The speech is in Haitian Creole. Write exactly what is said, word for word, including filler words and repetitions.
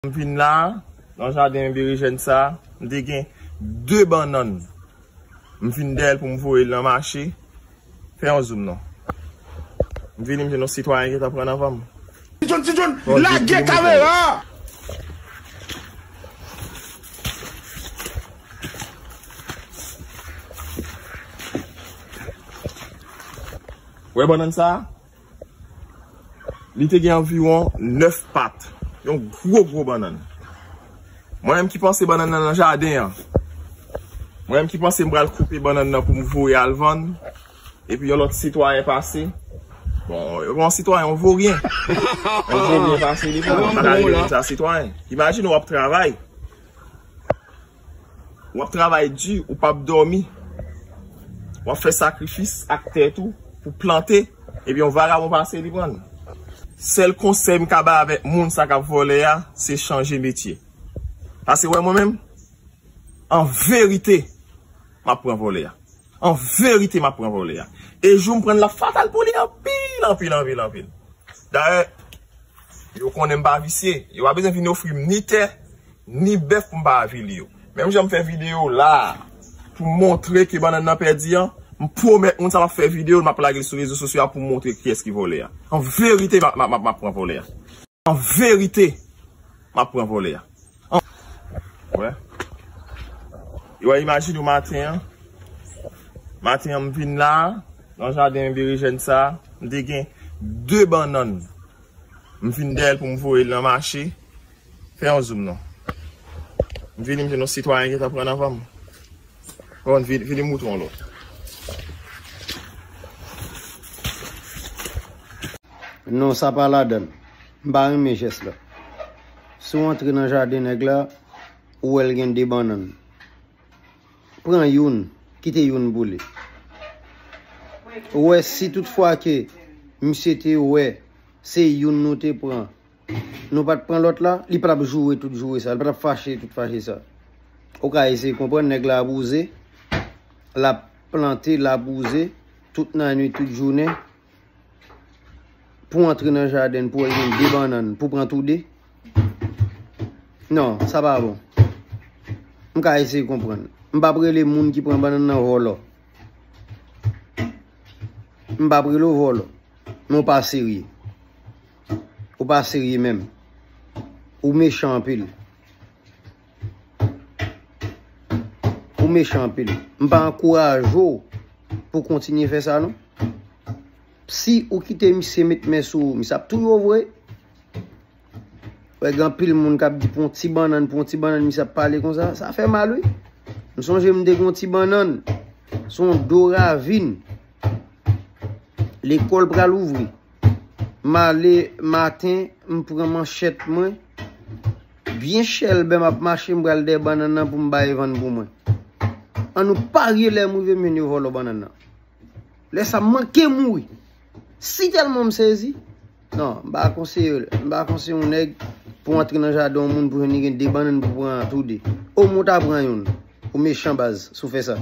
M vin la, nan jaden berejèn sa, m te gen de bannann. M vin dèyè l pou m voye l nan mache. Fè yon zoom non. M vini, m jwenn yon sitwayen ki t ap pran anvan m. Ti John, Ti John, lage kamera! Wè bannann sa? Li te gen anviwon nèf pat. Yon gwo, gwo bannann. Mwen menm ki panse bannann nan nan jaden an. Mwen menm ki panse m pral koupe bannann nan pou m voye al vann. Epi yon lòt sitwayen pase. Bon, yon sitwayen, yon voryen. Yon voryen pase, li pran. M pa ta rele moun sa sitwayen. Imajine w ap travay. W ap travay di, ou p ap dòmi. W ap fè sakrifis ak tèt ou pou plante, epi yon vagabon pase, li pran l. Sèl konsèy m ka bay avèk moun sa k ap vòlè a, se chanje metye. Paske wè mwen menm, an verite, m ap pran vòlè a. An verite, m ap pran vòlè a. E jou m pran l, l ap fatal pou li anpil, anpil, anpil, anpil. Dayè, yo konnen m pa visye. Yo pa bezwen vin ofri m ni tè, ni bèf pou m pa avili yo. Menm jan m fè videyo la a, pou m montre ke bannann nan pèdi an, m pwomèt moun sa m ap fè videyo, m ap lage l sou rezo sosyo a pou m montre kiyès ki vòlè a. An verite, m ap, m ap, m ap, m ap pran vòlè a. An verite, m ap pran vòlè a. An, wè. Wè, imajine w maten an. Maten an, m vin la, nan jaden berejèn sa, m te gen de bannann. M vin dèyè l pou m voye l nan mache. Fè yon zoom non. M vini, m jwenn yon sitwayen ki t ap pran anvan m. Bon, vini, vini m moutre w yon lòt. Non, sa pa ladan l. M pa renmen jès la. Si w antre nan jaden nèg la, ou wè l gen de bannann. Pran youn, kite youn pou li. Ou wè, si tout fwa ke misye te wè se youn nou te pran, nou pa t pran lòt la, li pa t ap joure tout joure sa, li pa t ap fache tout fache sa. Ou ka eseye konprann, nèg la ap wouze, l ap plante, l ap wouze, tout nannwit, tout jounen, pou antre nan jaden, pou wè l gen de bannann, pou pran tou de. Non, sa pa bon. M ka eseye konprann. M p ap rele moun ki pran bannann nan vòlò. M p ap rele w vòlò. Men w pa serye. Ou pa serye menm. Ou mechan anpil. Ou mechan anpil. M pa ankouraje w pou w kontinye fè sa non. Si ou kite misye met men sou ou, misye ap touye w vre. Wè, gen anpil moun k ap di, "Pran yon ti bannann, pran yon ti bannann," misye ap pale konsa. Sa fè mal, wi. M sonje m te gen yon ti bannann sou yon do ravin. Lekòl pral ouvri. M ale maten, m pran manchèt mwen. Byen chèlbè, m ap mache, m pral dèyè bannann nan pou m bay vann pou mwen. An nou parye lè m rive, m jwenn yo vòlò bannann nan. Lè sa, m manke mouri. Si tèlman m sezi. Non, m pa konseye, m pa konseye yon nèg pou antre nan jaden yon moun pou jwenn li gen de bannann pou pran tou de. Omwen w ta pran youn. Ou mechan baz, si w fè sa.